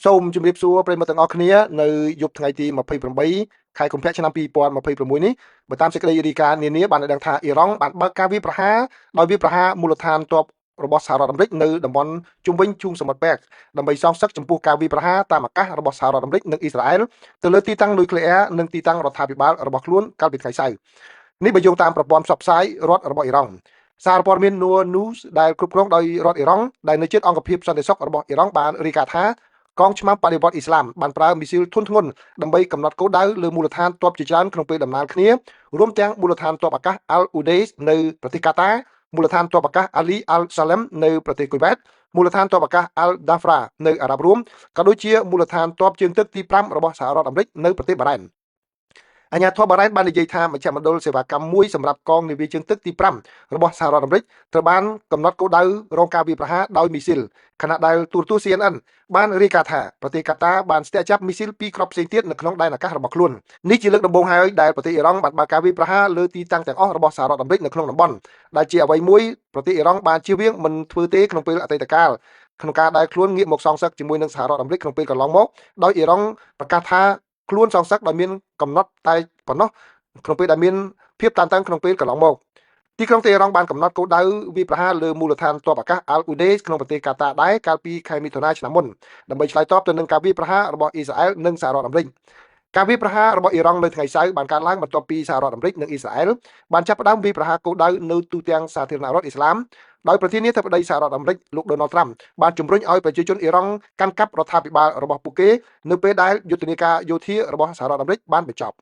សូមជម្រាបសួរប្រិយមិត្តទាំងអស់គ្នានៅយប់ថ្ងៃទី28ខែកុម្ភៈឆ្នាំ2026នេះបើតាមសេចក្តីរាយការណ៍នានាបានឲ្យដឹងថាអ៊ីរ៉ង់បានបើកការវាយប្រហារដោយវាយប្រហារមូលដ្ឋានទ័ពរបស់សហរដ្ឋអាមេរិកនៅតំបន់ជុំវិញឈូងសមុទ្រប៉ែកដើម្បីសងសឹកចំពោះការវាយប្រហារតាមអាកាសរបស់សហរដ្ឋអាមេរិកនិងអ៊ីស្រាអែលទៅលើទីតាំងនុយក្លេអ៊ែរនិងទីតាំងរដ្ឋាភិបាលរបស់ខ្លួនកាលពីថ្ងៃសៅរ៍នេះបើយោងតាមប្រព័ន្ធផ្សព្វផ្សាយរដ្ឋរបស់អ៊ីរ៉ង់សារព័ត៌មាន Noor News ដែលគ្រប់គ្រងដោយរដ្ឋអ៊ីរ៉ង់ដែលនៅជិតអង្គភាពសន្តិសុខរបស់អ៊ីរ៉ង់បានរាយការណ៍ថាកងឆ្មាំបដិវត្តអ៊ីស្លាមបានប្រើមីស៊ីលធុនធ្ងន់ដើម្បីកំណត់គោលដៅលើមូលដ្ឋានទ័ពជាច្រើនក្នុងពេលដំណើរគ្នារួមទាំងមូលដ្ឋានទ័ពអាកាស Al Udeid នៅប្រទេសកាតាមូលដ្ឋានទ័ពអាកាស Ali Al Salem នៅប្រទេសគុយវ៉េតមូលដ្ឋានទ័ពអាកាស Al Dhafra នៅអារ៉ាប់រួមក៏ដូចជាមូលដ្ឋានទ័ពជើងទឹកទី5របស់សហរដ្ឋអាមេរិកនៅប្រទេសបារ៉ែនអាជ្ញាធរបារ៉ែនបាននិយាយថាមជ្ឈមណ្ឌលសេវាកម្មមួយសម្រាប់កងនាវាជើងទឹកទី5របស់សហរដ្ឋអាមេរិកត្រូវបានកំណត់គោលដៅរងការវាយប្រហារដោយមីស៊ីលខណៈដែលទូរទស្សន៍ CNN បានរាយការណ៍ថាប្រទេសកាតាបានស្ទាក់ចាប់មីស៊ីលពីរគ្រាប់ផ្សេងទៀតនៅក្នុងដែនអាកាសរបស់ខ្លួននេះជាលើកដំបូងហើយដែលប្រទេសអ៊ីរ៉ង់បានបើកការវាយប្រហារលើទីតាំងទាំងអស់របស់សហរដ្ឋអាមេរិកនៅក្នុងតំបន់ដែលជាអ្វីមួយប្រទេសអ៊ីរ៉ង់បានជៀសវាងមិនធ្វើទេក្នុងពេលអតីតកាលក្នុងការដែលខ្លួនងាកមកសងសឹកជាមួយនឹងសហរដ្ឋអាមេរិកក្នុងពេលកន្លងមកដោយអ៊ីរ៉ង់ប្រកាសថាខ្លួនសងសឹកដោយមានកំណត់តែប៉ុណ្ណោះក្នុងពេលដែលមានភាពតានតឹងក្នុងពេលកន្លងមកទីក្រុងតេហេរ៉ង់បានកំណត់គោលដៅវាយប្រហារលើមូលដ្ឋានទ័ពអាកាស Al Udeid ក្នុងប្រទេសកាតាដែរកាលពីខែមិថុនាឆ្នាំមុនដើម្បីឆ្លើយតបទៅនឹងការវាយប្រហាររបស់អ៊ីស្រាអែលនិងសហរដ្ឋអាមេរិកការវាយប្រហាររបស់អ៊ីរ៉ង់នៅថ្ងៃសៅរ៍បានកើតឡើងបន្ទាប់ពីសហរដ្ឋអាមេរិកនិងអ៊ីស្រាអែលបានចាប់ផ្ដើមវាយប្រហារគោលដៅនៅទូទាំងសាធារណរដ្ឋអ៊ីស្លាមដោយប្រធានាធិបតីសហរដ្ឋអាមេរិកលោកដូណាល់ត្រាំបានជំរុញឲ្យប្រជាជនអ៊ីរ៉ង់កាន់កាប់រដ្ឋាភិបាលរបស់ពួកគេនៅពេលដែលយុទ្ធនាការយោធារបស់សហរដ្ឋអាមេរិកបានបញ្ចប់។